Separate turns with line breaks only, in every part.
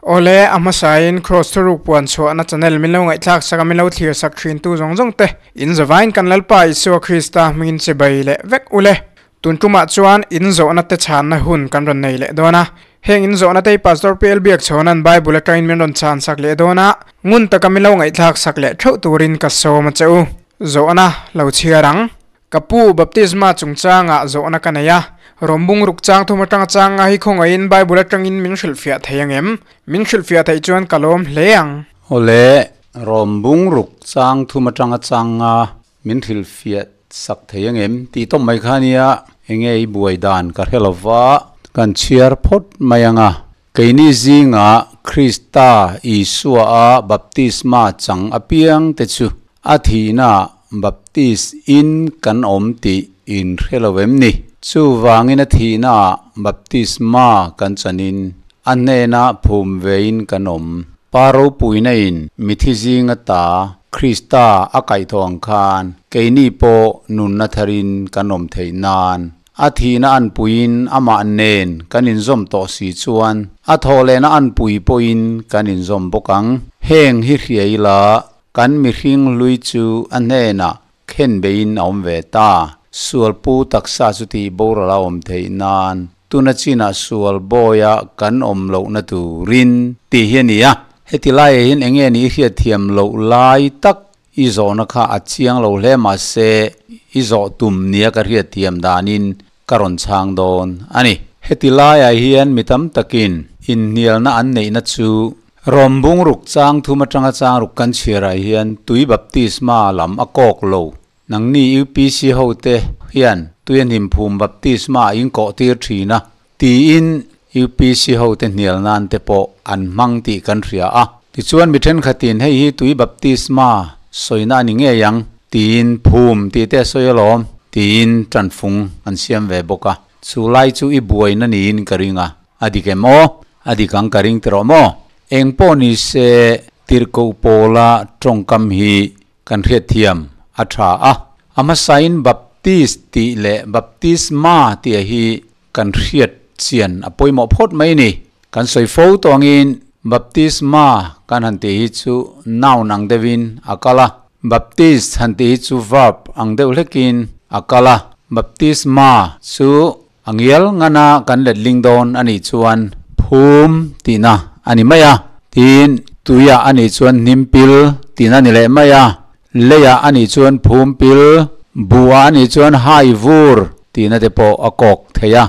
Awle, a hmasain Kraws thuruk puan chhuahna channel min lo ngaihthlak sak a, min lo thlir sak thin tu zawng zawng te in zavaiin kan Lalpa Isua Krista hmingin chibai leh vek ule. Tun tumah chuan in zawhna te chhanna hun kan rawn nei leh dawn a. Heng in zawhna te hi Pastor PL Biakchhawna'n Bible atangin min rawn chhan sak leh dawn a, ngun taka min lo ngaihthlak sak leh theuh turin ka sawm a che u. Zawhna lo chhiar ang. Ka pu, baptisma chungchangah zawhna ka nei a, Rawmbung ruk chang thum atanga chang nga hi khawngaihin Bible atangin min hrilhfiah thei ang em? Min hrilhfiah theih chuan ka lawm hle ang.
Awle, Rawmbung ruk chang thum atanga chang nga min hrilhfiah sak thei ang em? Tih tawp mai kha nia, enge i buai dan ka hre lo va, kan chhiar phawt mai ang a. Keini zingah Krista Isua a baptisma chang apiang te chu a thihna baptis in kan awm tih in hre lo em ni? Chuvangin a thihna ah baptisma kan chanin a hnena phum vein kan awm. Pa ropuina in mithi zinga ta Krista a kaihthawh ang khan keini pawh nunna tharin kan awm theih nan A thihna anpuiin amah nen kan inzawm tawh si chuan a thawhlehna anpui pawhin kan inzawm bawk ang. Heng hi hria ila kan mihring hlui chu a hnenah khen beiin a awm ve ta. Sual pu taksa chu tih boral a awm theih nan tuna chinah sual bawia kan awm lohna turin tih hi a ni a. Heti laiah hian enge ni i hriatthiam loh lai tak I zawhna kha a chiang lo hle mahse i zawh tum nia ka hriat thiam danin ka rawn chhang dawn a ni. Heti laiah hian mi tam takin inhnialna an neihna chu Rawmbung ruk chang thum atanga chang ruk kan chhiarah hian tui baptisma lam a kawk lo. Nangni UPC hote hian tui a hnimphum baptisma a inkawh tir thin a tiin UPC hote hnial nan te pawh an hmang tih kan hria a. Tichuan mi thenkhatin hei hi tui baptisma sawina a ni ngei ang tiin phum tih te a sawi alawm tiin tanfung an siam ve bawk a. Chu lai chu i buaina niin ka ring a, a dik em aw? A dik ang ka ring tawh maw? Eng pawh ni se tirhkoh pawla tawngkam hi kan hriatthiam a tha a. A hmasain Baptist tih leh Baptisma tih hi Kan hriat chian a pawimawh phawt mai ni. Kan sawi fo tawh angin Baptisma kan han tih hi chu noun ang deuhin a kal a, Baptist han tih hi chu verb ang deuh hlekin a kal a. Baptisma chu a ngial ngana kan letling dawn a nih chuan phum tihna a ni mai a, tin tuiah a nih chuan hnimpil tihna a ni leh mai a, Leiah a nih chuan phum pil, buhah a nih chuan hai vur tihna te pawh a kawk thei a.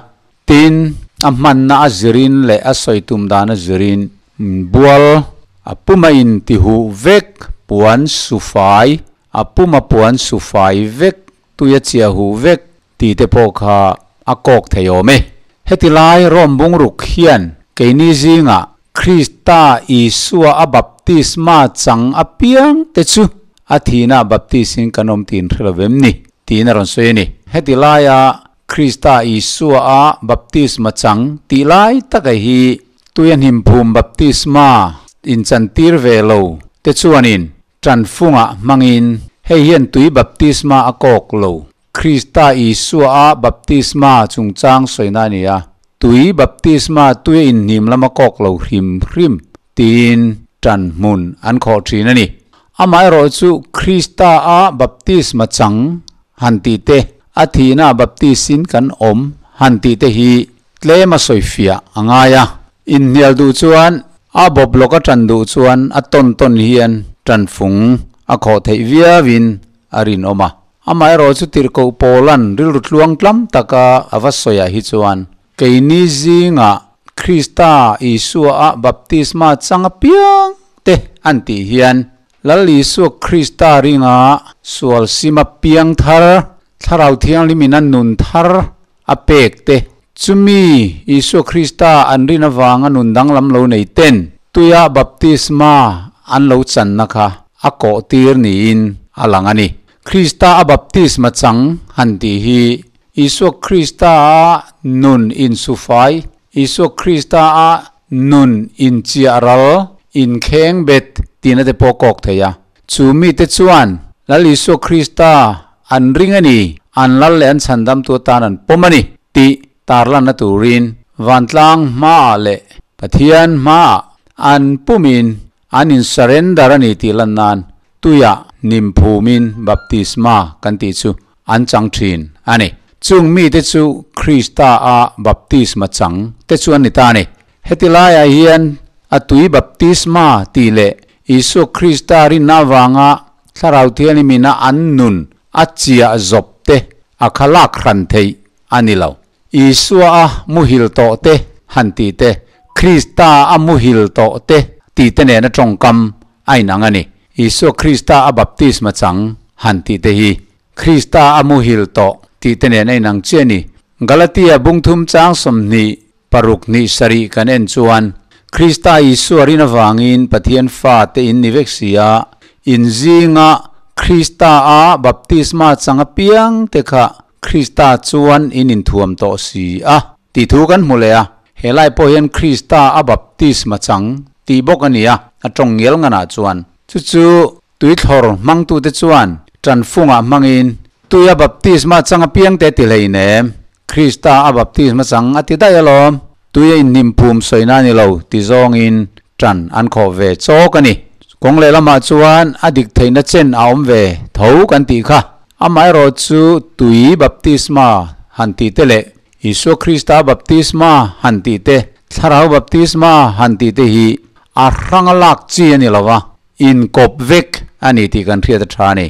Tin, a hmanna a zirin leh a sawi tum dan a zirin bual a puma in ti huh vek, puan su fai, a puma puan su fai vek, tui a chiah huh vek tih te pawh kha a kawk thei awm e. Heti lai Rome bungruk hian keini zingah Krista Isua a baptisma chang apiang te chu a thihna baptis-in kan awm tih inhre lo vem ni? tiin a rawn sawi a ni. Heti laia Krista Isua a baptisma chang tih lai taka hi tuia hnimphum baptisma inchantir ve lo te chuanin tanfungah hmangin hei hian tui baptisma a kawk lo. Krista Isua a baptisma chungchang sawina a ni a, tui baptisma tui a inhnim lama kawk lo hrim hrim tiin tan hmun an khawh thin a ni. Amaherawh chu Krista a baptisma chang han tih te, a thihna baptisin kan awm han tih te hi tlem a sawifiah a ngai a. Inhnial duh chuan a bawp lawka tan duh chuan a tawn tawn hian tanfung a khawh theih viauin a rinawm a. Amaherawh chu tirhkoh Paulan rilru tluang tlam taka a va sawiah hi chuan, Keini zingah Krista Isua a baptisma chang apiang te an tih hian, Lal Isua Krista ringa sual sima piang thar, Thlarau Thianghlimin a nun thar a pek te, chumi Isua Krista an rin avanga nun danglam lo nei ten tuia baptisma an lo channa kha a kawh tir niin a lang a ni. Krista a baptisma chang han tih hi Isua Krista a nun insufai, Isua Krista a nun inchiah ral, inkheng bet tihna te pawh kawk thei a. Chu mite chuan Lal Isua Krista an ring a ni, an lal leh an chhandamtu atan an pawm a ni tih tarlanna turin vantlang hmaah leh Pathian hmaah An pumin an in surrender a ni tih lan nan tuia nim phumin baptisma kan tih chu an chang thin a ni. Chung mite chu Krista a baptisma chang te chu an ni ta a ni. Heti laiah hian a tui baptisma tih leh Isua Krista rinna avanga Thlarau Thianghlimina an nun a chiah zawp te a kha lak hran theih a ni lo. Isua a muhil tawh te han tih te, Krista a muhil tawh te tih te nena tawngkam a inang a ni. Isua Krista a baptisma chang han tih te hi Krista a muhil tawh tih te nen a inang chiah a ni. Galatia bungthum chang 20 Paruk hnih sarih kan en chuan, Krista Isua rin avangin Pathian fate in ni vek si a, in zinga Krista a baptisma chang apiang te kha Krista chuan in inthuam tawh si a, tih thu kan hmu leh a. He lai pawh hian Krista a baptisma chang tih bawk a ni a, a tawng ngial nganah chuan. Chu chu tuithlawr hmangtute chuan tanfungah hmangin tuia baptisma chang apiang te ti hleinem. Krista a baptisma chang a ti daih alawm, tui a inhnim phum sawina a ni lo ti zawngin ṭan an khawh ve chawk a ni. Kawng lehlamah chuan a dik theihna chen a awm ve tho kan tih kha. Amaherawh chu tui baptisma han tih te leh Isua Krista baptisma han tih te, Thlarau baptisma han tih te hi a hranga lak chi a ni lo va, inkawp vek a ni tih kan hriat a ṭha a ni.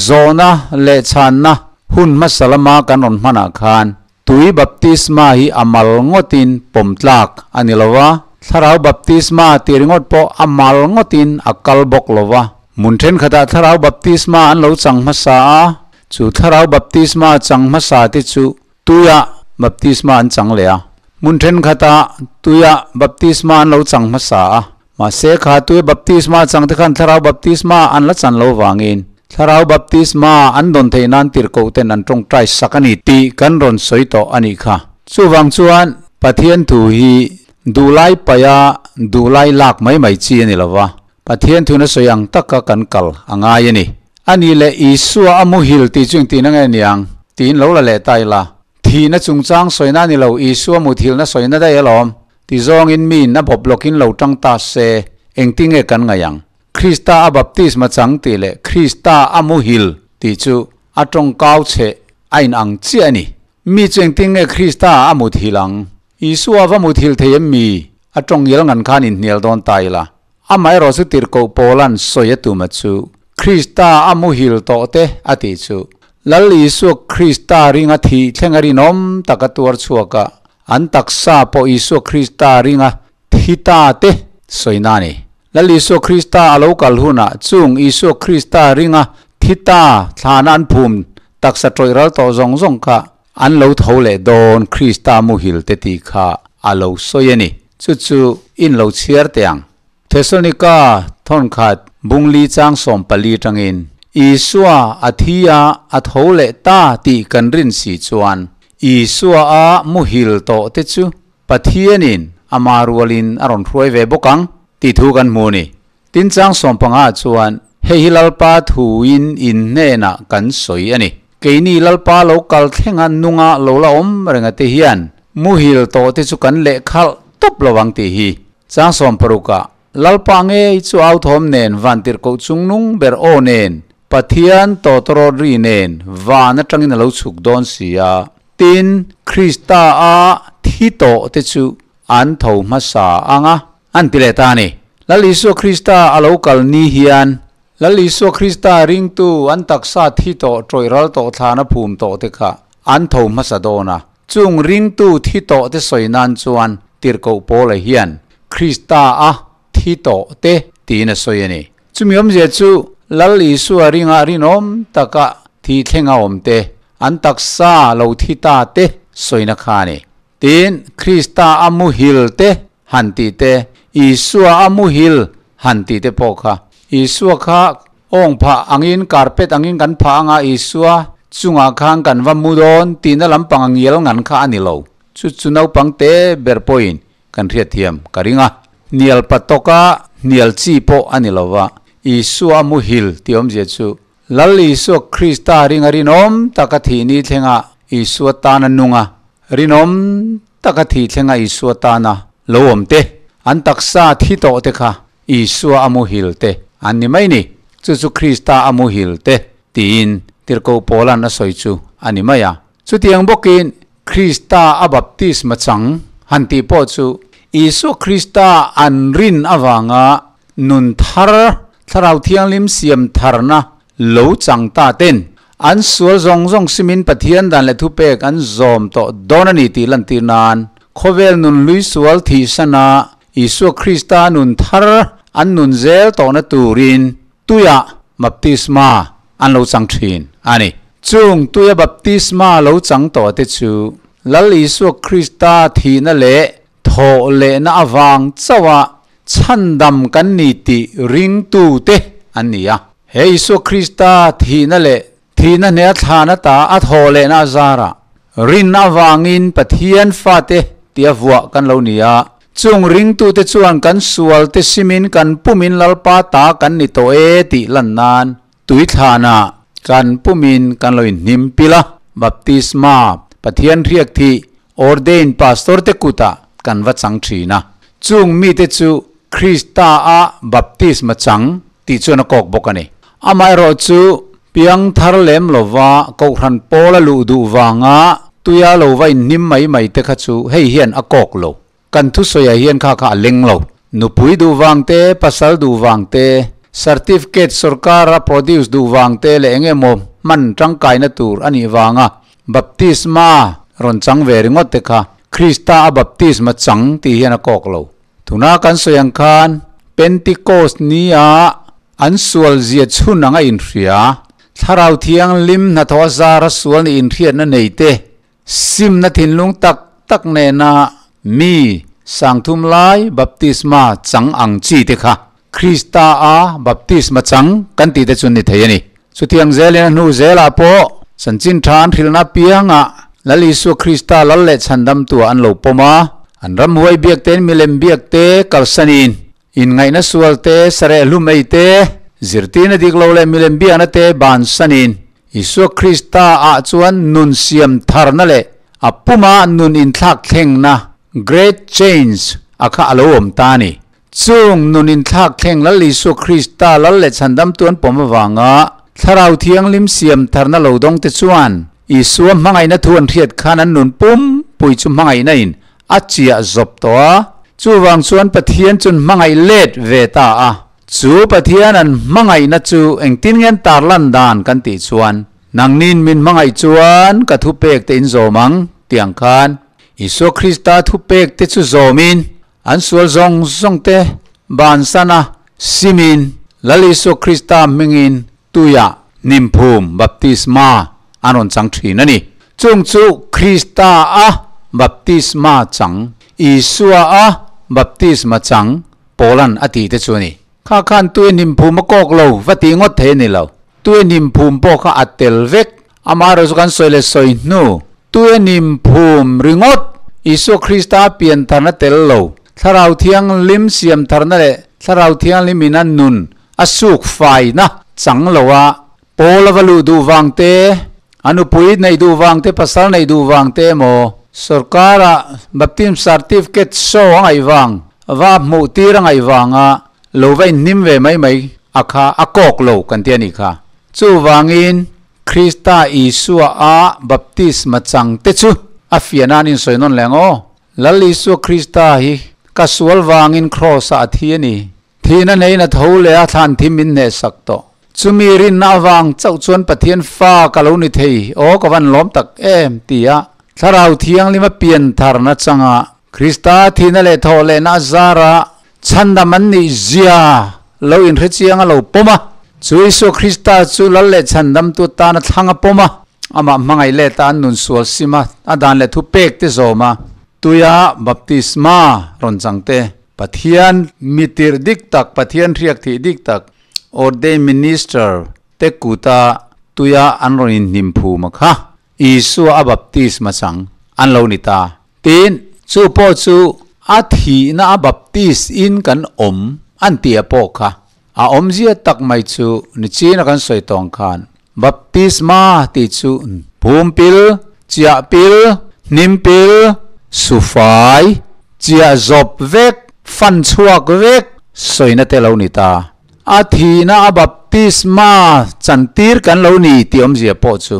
Zawhna leh chhanna hun hmasa lama kan rawn hmanah khan tui baptisma hi a mal ngawtin pawm tlak a ni lo va, thlarau baptisma tih ringawt pawh a mal ngawtin a kal bawk lo va. Hmun thenkhatah thlarau baptisma an lo chang hmasa a, chu thlarau baptisma chang hmasa te chu tuia baptisma an chang leh a. Hmun thenkhatah tuia baptisma an lo chang hmasa a, Mahse, kha tui baptisma changte khan thlarau baptisma an la chan lo vangin thlarau baptisma an dawn theih nan tirhkoh ten an tawngtai sak a ni tih kan rawn sawi tawh a nih kha. Chuvang chuan Pathian thu hi duhlai paia duhlai lak mai mai chi a ni lo va, Pathian thu na sawi ang taka kan kal a ngai a ni. A nih leh Isua a muhil tih chu engtin ange niang tiin lo la leh ta ila. Thihna chungchang sawina a ni lo, Isua muthilhna sawina daih alawm. Ti zawngin miin a bawp lawkin lo tang ta se, engtinge kan ngaih ang? Krista a baptisma chang tih leh Krista a muhil tih chu a tawngkau chhe a inang chiah a ni. Mi chu engtinge Krista a muthil ang? Isua va muthil thei em mi? A tawng ngial ngan khan inhnial dawn ta ila. Amaherawh chu tirhkoh Paula'n sawi a tuma chu, Krista a muhil tawh te a tih chu, Lal Isua Krista ringa thih thlenga rinawm taka tuar chhuak a, an taksa pawh Isua Krista ringa thi ta te sawina a ni. Lal Isua Krista a lo kal hunah chung Isua Krista ringa thi ta thlana an phum taksa tawih ral tawh zawng zawng kha An lo tho leh dawn Krista muhil te tih kha a lo sawi a ni. Chu chu in lo chhiar teh ang. Thesalonika thawnkhat bungli chang 14 tangin, Isua a thi a, a tho leh ta tih kan rin si chuan, Isua a muhil tawh te chu Pathianin ama rualin a rawn hruai ve bawk ang tih thu kan hmu a ni. Tin chang 15 chuan, Hei hi Lalpa thuin in hnenah kan sawi a ni. Keini Lalpa lo kal thlenga nunga lo la awm renga te hian muhil tawh te chu kan leh khalh tawp lo ang tih hi. Chang 60ah, Lalpa ngei chu authawm nen vantirhkoh chungnung ber aw nen Pathian tawtawrawt ri nen van atangin a lo chhuk dawn si a. Tin, Krista a thi tawh te chu an tho hmasa ang a, an ti leh ta a ni. Lal Isua Krista a lo kal ni hian Lal Isua Krista ringtu an taksa thi tawh tawih ral tawh thlana phum tawh te kha an tho hmasa dawn a. Chung ringtu thi tawh te sawi nan chuan tirhkoh Paula hian Krista a thi tawh te tiin a sawi a ni. Chumi awmzia chu Lal Isua ringa rinawm taka thi thlenga awm te, an taksa lo thi ta te sawina kha a ni. Tin, Krista a muhil te han tih te, Isua a muhil han tih te pawh kha. Isua kha awng phah angin, carpet angin kan phah anga Isua chungah khan kan va mu dawn tihna lampang a ngial ngan kha a ni lo. Chu chu naupang te ber pawhin kan hriatthiam ka ring a. Hnial pa tawka hnial chi pawh a ni lo va, Isua a muhil tih awmzia chu Lal Isua Krista ringa rinawm taka thih ni thlenga Isua tana nunga rinawm taka thih thlenga Isua tana lo awm te. An taksa thi tawh te kha Isua a muhil te an ni mai ni. Chu chu Krista a muhil te tiin Tirhkoh Paula'n a sawi chu a ni mai a. Chutiang bawkin Krista a baptisma chang han tih pawh chu Isua Krista an rin avanga nun thar, Thlarau Thianghlim siam tharna lo chang ta ten an sual zawng zawng simin Pathian dan leh thupek an zawm tawh dawn a ni tih lantir nan khawvel nun hlui sual thihsana Isua Krista nun thar an nun zel tawhna turin tuia baptisma an lo chang thin a ni. Chung tuia baptisma lo chang tawh te chu Lal Isua Krista thihna leh thawh lehna avang chauha chhandam kan ni tih ringtute an ni a. He Isua Krista thihna leh thihna hneh a thlan ata a thawh lehna a zarah rin avangin Pathian fate tia vuah kan lo ni a. Chung ringtute chuan kan sualte simin kan pumin Lalpa ta kan ni tawh e tih lan nan tui thlanah kan pumin kan lo inhnim pil a. Baptisma, Pathian hriak thih, Ordained pastor te kutah kan va chang thin a. Chung mite chu Krista a baptisma chang tih chuan a kawk bawk a ni. Amaherawh chu piang thar lem lova Kohhran pawl a luh duh vanga tuia lo va inhnim mai mai te kha chu hei hian a kawk lo. Kan thusawiah hian kha kha a leng lo. Nupui duh vang te, pasal duh vang te, certificate sorkar a produce duh vang te leh eng emaw hman tangkaina tur a nih vanga baptisma rawn chang ve ringawt te kha Krista a baptisma chang tih hian a kawk lo. Tuna kan sawi ang khan Pentecost nia an sual zia chhun anga inhria, Thlarau Thianghlim hnathawh a zara sual nih inhriatna nei te, Simna thinlung tak tak nena mi sangthum lai baptisma chang ang chi te kha Krista a baptisma chang kan tih te chu ni thei a ni. Chutiang zelin a hnu zelah pawh chanchin tha an hrilhna apiangah Lal Isua Krista lal leh chhandamtua an lo pawm a, an ramhuai biak tein milem biak te kalsanin Inngaihna sual te, sareh hlum ei te, zirtirna dik lo leh milem biakna te bansanin Isua Krista ah chuan nun siam tharna leh a puma nun inthlak thlengna, great change, a kha a lo awm ta a ni. Chung nun inthlak thleng Lal Isua Krista lal leh chhandamtu an pawm avanga Thlarau Thianghlim siam tharna lo dawng te chuan Isua hmangaihna thu an hriat khan an nun pumpui chu hmangaihna in a chiah zawp tawh a, chuvang chuan Pathian chun hmangaih let ve ta a. Chu Pathian an hmangaihna chu engtin nge an tarlan dan kan tih chuan, Nangnin min hmangaih chuan ka thupek te in zawm ang, tih ang khan Isua Krista thupek te chu zawmin an sual zawng zawng te bansan a, simin Lal Isua Krista hmingin tuiah hnimphum, baptisma, an rawn chang thin a ni. Chung chu Krista a baptisma chang, Isua a baptisma chang Paula'n a tih te chu a ni. Kha khan tui hnimphum a kawk lo va tih ngawt thei a ni lo. Tui hnimphum pawh kha a tel vek. Amaherawhchu kan sawi leh sawi hnu, tui hnimphum ringawt Isua Krista a piantharna tel lo, Thlarau Thianghlim siamtharna leh Thlarau Thianghlim in a nun a suk faina chang lo a, Paul a va luh duh vang te, a nupui neih duh vang te, pasal neih duh vang te emaw, sorkara baptism certificate show a ngaih vang, va hmuh tir a ngaih vanga lo va inhnim ve mai mai a kha a kawk lo kan ti a nih kha. Chuvangin Krista Isua a baptisma chang te chu a fiah nan insawi nawn leh ang aw. Lal Isua Krista hi ka sual vangin Kraws ah a thi a ni. Thihna neiin a tho leh a thlan thim min hnehsak tawh. Chumi rinna avang chauh chuan Pathian fa ka lo ni thei, aw ka van lawm tak em, ti a Thlarau Thianghlim a pian tharna changa Krista thihna leh thawh lehna a zara chhandam an nih zia lo inhre chiang a lo pawm a. Chu Isua Krista chu lal leh chhandamtu atana thlang a pawm a, amah hmangaih leta an nun sual sim a, a dan leh thupek te zawm a, tuia baptisma rawn chang te. Pathian mitirh dik tak, Pathian hriak thih dik tak, ordained minister te kuta tuia an rawn inhnim phum a kha, Isua a baptisma chang an lo ni ta. Tin, chu pawh chu a thihna a baptis in kan awm an tih a pawh kha, a awmzia tak mai chu nichina kan sawi tawng khan, baptisma tih chu phum pil, chiah pil, hnim pil, sufai, chiah zawp vek, fan chhuak vek sawina te lo ni ta. A thihna a baptisma chantir kan lo ni tih awmzia pawh chu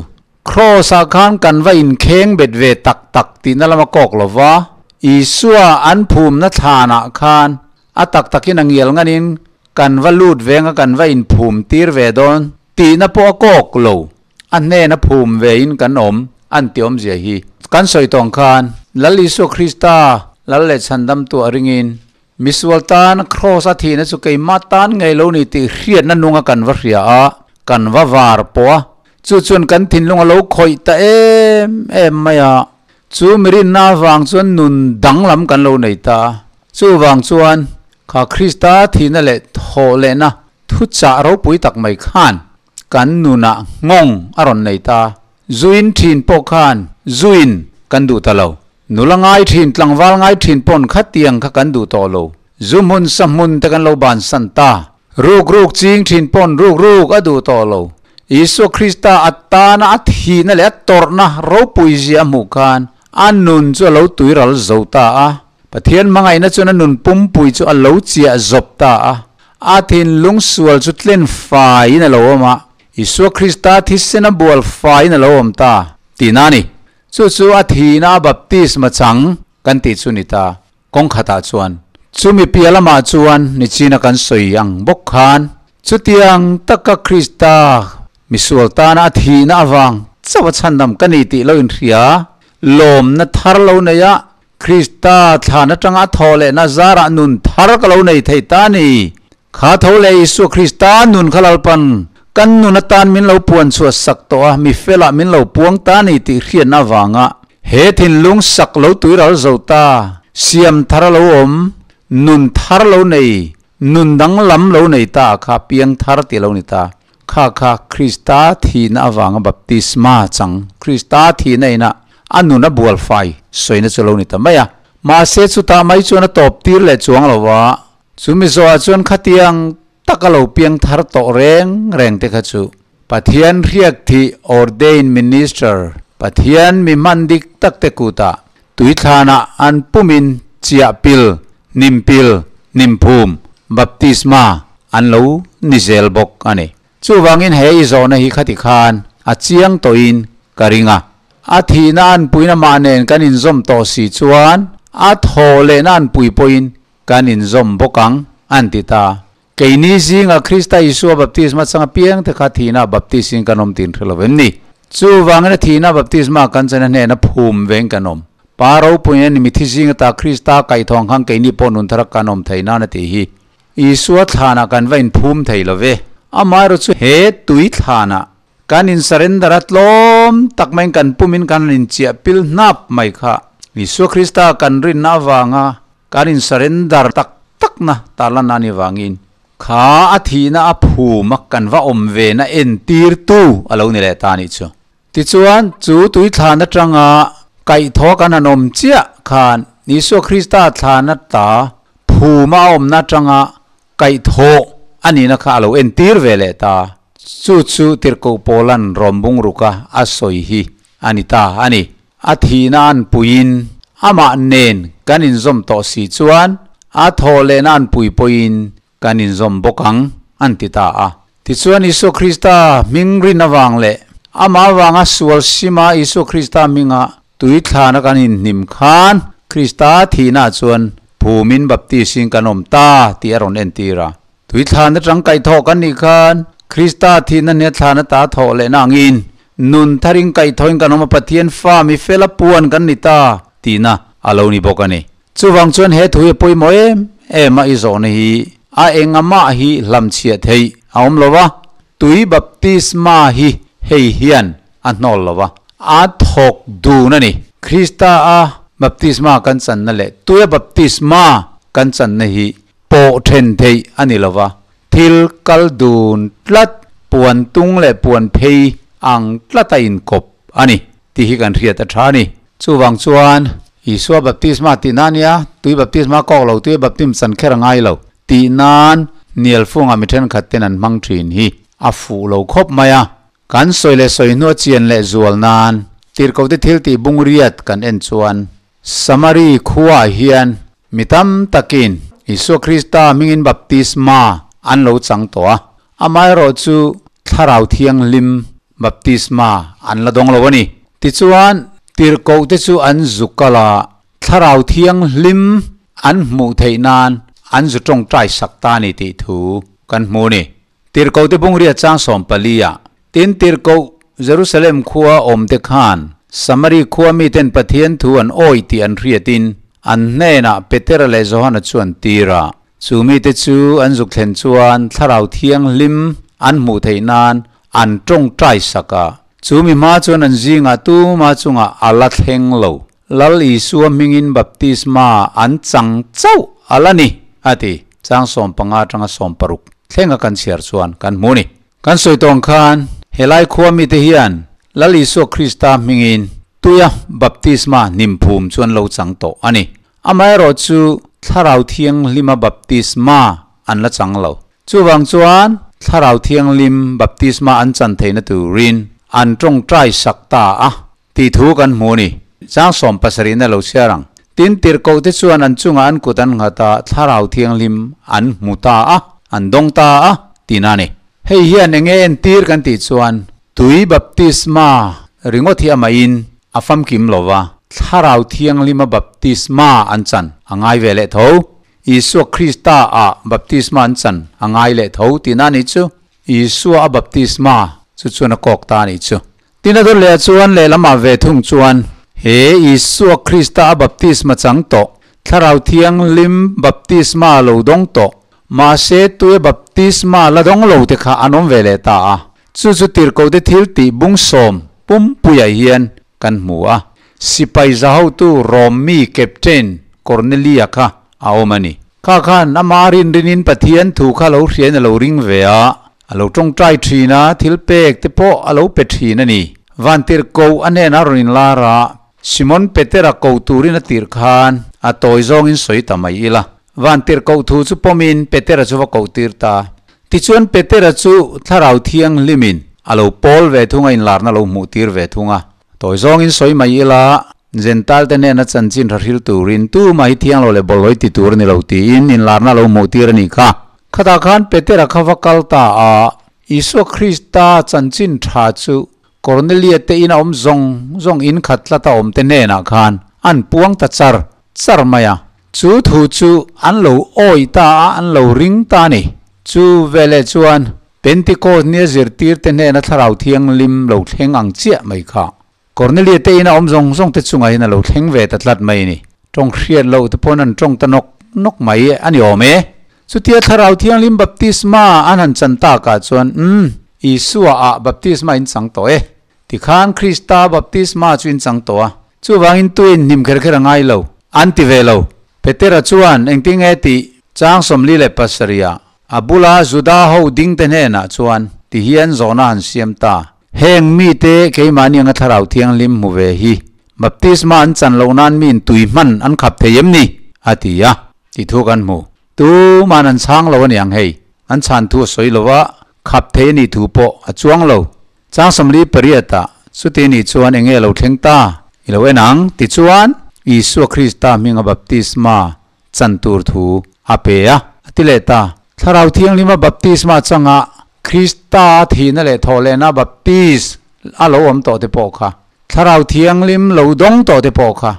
Kraws-ah khan kan va inkheng bet ve tak tak tihna lama kawk lo va, Isua an phumna thlanah khan a tak takin a ngial nganin kan va lut venga kan va inphum tir ve dawn tihna pawh a kawk lo. A hnena phum vein kan awm an tih awmzia hi kan sawi tawng khan Lal Isua Krista Lal leh Chhandamtu a ringin Misual tan Kraws a thihna chu keimah tan ngei lo ni tih hriatna nunga kan va hria a, kan va var pawh a, chu chuan kan thinlung a lo khawih ta em em mai a, chu mirinna avang chuan nun danglam kan lo nei ta a, chuvang chuan kha Krista thihna leh thawh lehna thuchah ropui tak mai khan kan nunah nghawng a rawn nei ta, zuin thin pawh khan zuin kan duh ta lo. Nula ngai thin, tlangval ngai thin pawn khatiang kha kan duh tawh lo. Zu hmun sa hmun te kan lo bansan ta. Ruk ruk ching thin pawn ruk ruk a duh tawh lo. Isua Krista a tana a thihna leh a tawrhna ropui zia a hmuh khan a nun chu a lo tuiral zo ta a. Pathian hmangaihna chuan a nun pumpui chu a lo chiah zawp ta a. A thinlung sual chu tlen faiin a lo awm a, Isua Krista thisen a bual faiin a lo awm ta tihna a ni. Chu chu a thihna a baptisma chang kan tih chu ni ta. Kawng khatah chuan chumi piah lamah chuan nichina kan sawi ang bawk khan chutiang taka Krista misual tana a thihna avang chauh a chhandam ka ni tih lo inhria lawmna thar lo nei a, Krista thlan atanga a thawh lehna zarah nun thar ka lo nei thei ta ni. Kha tho leh Isua Krista nun kha Lalpan kan nun atan min lo puan chhuah sak tawh a, mi felah min lo puang ta ni tih hriatna avanga he thinlung sak lo tuiral zo ta, siam thar a lo awm, nun thar lo nei, nun danglam lo nei ta kha piang thar tih a lo ni ta. Kha kha Krista thihna avanga baptisma chang, Krista thihna inah a nun a bual fai sawina chu lo ni ta mai a. Mahse chutah mai chuan a tawp tir leh chuang lo va, chu mizoah chuan khatiang taka lo piang thar tawh reng reng te kha chu Pathian hriak thih ordained minister, Pathian mi hman dik tak te kutah tuithlanah an pumin chiah pil, hnim pil, hnim phum, baptisma, an lo ni zel bawk a ni. Chuvangin he i zawhna hi khati khan a chiang tawhin ka ring a. A thihna an puina mah nen kan inzawm tawh si chuan a thawh lehna an pui pawhin kan inzawm bawk ang, an ti ta. Keini zinga Krista Isua baptisma chang apiang te kha thihna baptis-in kan awm tih an hre lo em ni? Chuvangin a thihna baptisma kan chana hnehna phum veng kan awm. Pa ropuiin a ni mithi zinga ta Krista kaihthawng khan keini pawh nun thar a kan awm thei nan a tih hi. Isua thlanah kan va inphum thei lo ve. Amaherawh chu he tui thlanah kan in surrender a tlawm tak maiin kan pumin kan han inchiah pil hnap mai kha. Isua Krista kan rinna avanga kan in surrender tak takna tarlan a ni vangin kha a thihna a phum a kan va awm ve na entirtu a lo ni leh ta a nih chu. Tichuan, chu tui thlan atanga kaihthawh kan han awm chiah khan Isua Krista thlan ata phum a awmna atanga kaihthawh a nihna kha a lo entir ve leh ta. Chu chu Tirhkoh Paula'n rawmbung ruka a sawi hi a ni ta a ni. A thihna an puiin amah nen kan inzawm tawh si chuan a thawh lehna an pui pawhin kan inzawm bawk ang, an ti ta a. Tichuan Isua Krista hming rin avang leh amah avanga sual sima Isua Krista hminga tui thlana kan inhnim khan Krista thihnaah chuan phumin baptisin kan awm ta tih a rawn entir a. Tui thlana tangkai thawh kan nih khan Krista thihna hnia thlana ta thawh lehna angin nun tharin kaihthawhin kan awm a, Pathian fa mi fela puan kan ni ta tihna a lo ni bawk a ni. Chuvang chuan he thu hi a pawimawh em em a, i zawhna hi a engamah hi hlamchhiah theih a awm lo va, tui baptisma hi hei hian a hnawl lo va, a thawk dun a ni. Krista a baptisma kan channa leh tuia baptisma kan channa hi pawh then theih a ni lo va, thil kal dun tlat, puan tung leh puan phei ang tlat a inkawp a ni tih hi kan hriat a tha a ni. Chuvang chuan Isua baptisma tih nan nia, tui baptisma kawk lo, tui baptim chan kher a ngai lo tih nan hnial fungah mi thenkhat ten an hmang thin hi a fuh lo khawp mai a. Kan sawi leh sawi hnua chian leh zual nan tirhkohte thil tih bung riat kan en chuan Samari khuaah hian mi tam takin Isua Krista hmingin baptisma an lo chang tawh a, amaherawhchu Thlarau Thianghlim baptisma an la dawng lo a ni. Tichuan, tirhkohte chu an zu kal a, Thlarau Thianghlim an hmuh theih nan an zu tawngtai sak ta a ni tih thu kan hmu a ni. Tirhkohte bungria chang 14 ah, Tin, tirhkoh Jerusalem khua awmte khan Samari khua miten Pathian thu an awih tih an hriatin an hnenah Petera leh Johana chu an tir a. Chu mite chu an zuk thlen chuan Thlarau Thianghlim an hmuh theih nan an tawngtai sak a. Chu mi hma chuan an zingah tuma chungah a la thleng lo. Lal Isua hmingin baptisma an chang chauh a la ni, a ti. Chang 15 atanga 16 thlenga kan chhiar chuan kan hmu a ni. Kan sawi tawng khan helai khua mite hian Lal Isua Krista hmingin tuia baptisma hnimphum chu an lo chang tawh a ni. Amaherawhchu Thlarau Thianghlima baptisma an la chang lo. Chuvang chuan Thlarau Thianghlim baptisma an chan theihna turin an tawngtai sak ta a. Tih thu kan hmu a ni. Chang 70 na lo chhiar ang. Tin, tirhkohte chuan an chungah an kut an nghat a, Thlarau Thianghlim an hmu ta a, an dawng ta a, tihna a ni. Hei hian eng nge entir kan tih chuan, tui baptisma ringawt hi amahin a famkim lo va, Thlarau Thianghlima baptisma an chan a ngai ve leh tho. Isua Krista ah baptisma an chan a ngai leh tho tihna a nih chu. Isua a baptisma chu chuan a kawk ta a nih chu. Tin a dawt leh chuan lehlamah ve thung chuan he Isua Krista a baptisma chang tawh, Thlarau Thianghlim baptisma lo dawng tawh, mahse tue baptisma la dawng lo te kha an awm ve leh ta a. Chu chu tirhkohte thil tih bung sawm pumpuiah hian kan hmu a. Sipai zahotu Rom mi Captain Cornelia kha a awm a ni. Kha khan ama rinrinin Pathian thu kha lo hriain a lo ring ve a, a lo tawngtai thin a, thil pek te pawh a lo pe thin a ni. Vantirhkoh a hnenah rawn inlar a, Simon Petera ko turin a tirh khan a tawi zawngin sawi ta mai ila. Vantirhkoh thu chu pawmin Petera chu va koh tir ta. Tichuan Petera chu Thlarau Thianghlimin a lo pawl ve thung a, inlarna lo hmuh tir ve thung a. Tawi zawngin sawi mai ila, Jentail te hnena chanchin hra hril turin tumah hi thiang lo leh bawlhhlawih ti tur a ni lo tiin inlarna lo hmuh tir a nih kha. Khatah khan Petera kha va kal ta a, Isua Krista chanchin tha chu Kornelia te ina awm zawng zawng in khat tlat a awm te hnenah khan an puang ta char char mai a. Chu thu chu an lo awih ta a, an lo ring ta a ni. Chu veleh chuan Pentecost nia zirtirte hnena Thlarau Thianghlim lo thleng ang chiah mai kha. Cornelia te ina awm zawng zawng te chungah hian a lo thleng ve ta tlat mai a ni. Tawng hriat loh te pawn an tawng ta nawk nawk mai a ni awm e. Chutia Thlarau Thianghlim baptisma an han chan takah chuan, Umm, Isua ah baptisma in chang tawh e. Tikhan Krista baptisma chu in chang tawh a. Chuvangin tuin hnim kher kher a ngai lo. An ti ve lo. Petera chuan engtinge tih chang 47 ah A bula Juda ho dingte hnenah chuan ti hian zawhna han siam ta. Heng mite keimahni anga Thlarau Thianghlim hmu ve hi baptisma an chan loh nan miin tui hman an khap thei em ni? a ti a. Tih thu kan hmu. Tuman an chhang lo a ni ang hei. An chhan thu a sawi lo a, khap thei a nih thu pawh a chuang lo. Chang 48 ah, chuti nih chuan eng nge lo thleng ta? I lo en ang. Tichuan, Isua Krista hminga baptisma chan tur thu a pe a, a ti leh ta. Thlarau Thianghlima baptisma changa Krista thihna leh thawhlehna baptis a lo awm tawh te pawh kha, Thlarau Thianghlim lo dawng tawh te pawh kha,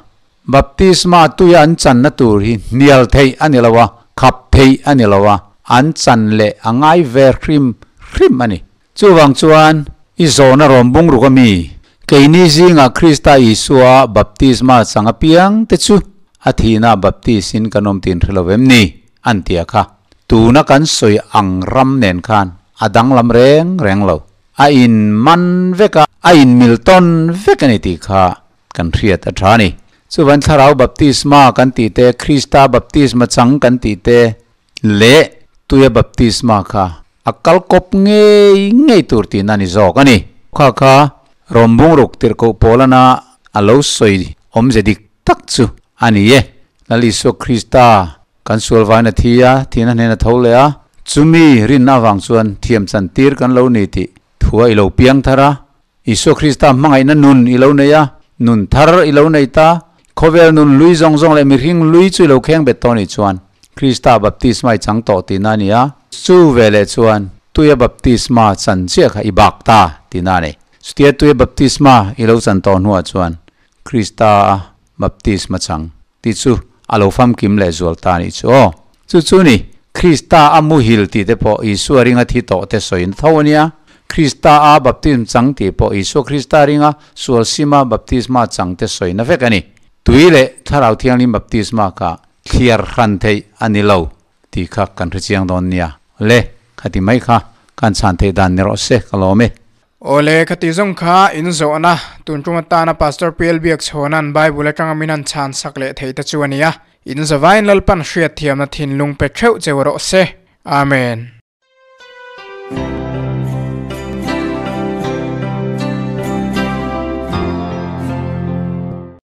baptisma tuia an channa tur hi hnial theih a ni lo a, khap theih a ni lo a, an chan leh a ngai ve hrim hrim a ni. Chuvang chuan, i zawhna rawn bung ruk a mi? Keini zingah Krista Isua baptisma chang apiang te chu a thihna baptis in kan awm tin hre lo em ni? an ti a kha. Tuna kan sawi ang ram nen khan a danglam reng reng lo. A in man vek a, a in mil tawn vek a ni tih kha kan hriat a tha a ni. Chuvan Thlarau baptisma kan tih te, Krista baptisma chang kan tih te leh tuia baptisma kha a kal kawp ngei ngei tur tihna a ni zawk a ni. Kha kha Rom bungruk tirhkoh Paulana a lo sawi awmze dik tak chu a ni e. Lal Isua Krista kan sual vain a thi a, thihna hnen a tho leh a, chumi rinna avang chuan thiam chan tir kan lo ni tih thua i lo piang thar a, Isua Krista hmangaihna nun i lo nei a, nun thar i lo nei ta, khawvel nun lui zawng zawng leh mihring lui chu i lo kheng bet tawh a nih chuan. Krista baptisma i chang tawh tihna a ni a. Chu veleh chuan tuia baptisma chan chiah kha i bak ta tihna a ni. Chutia tuia baptisma i lo chan tawh hnuah chuan Krista a baptisma chang tih chu a lo famkim leh zual ta a nih chu aw. Chu chu ni, Krista a muhil tih te pawh Isua ringa thi tawh te sawiin tho a nia. Krista a baptism chang tih pawh Isua Krista ringa sual sima baptisma chang te sawina vek a ni. Tui leh Thlarau Thianghlim baptisma kha thliar hran theih a ni lo tih kha kan hre chiang dawn nia. Le, khati mai kha kan chhan theih dan ni rawh se ka lawm e.
Awle, khati zawng kha in zawhna, tun tum atana Pastor PL Biakchhawna'n Bible atanga min han chhan sak leh thei te chu a ni a. In zavain Lalpan hriatthiamna thinlung pe theuh cheu rawh se. Amen.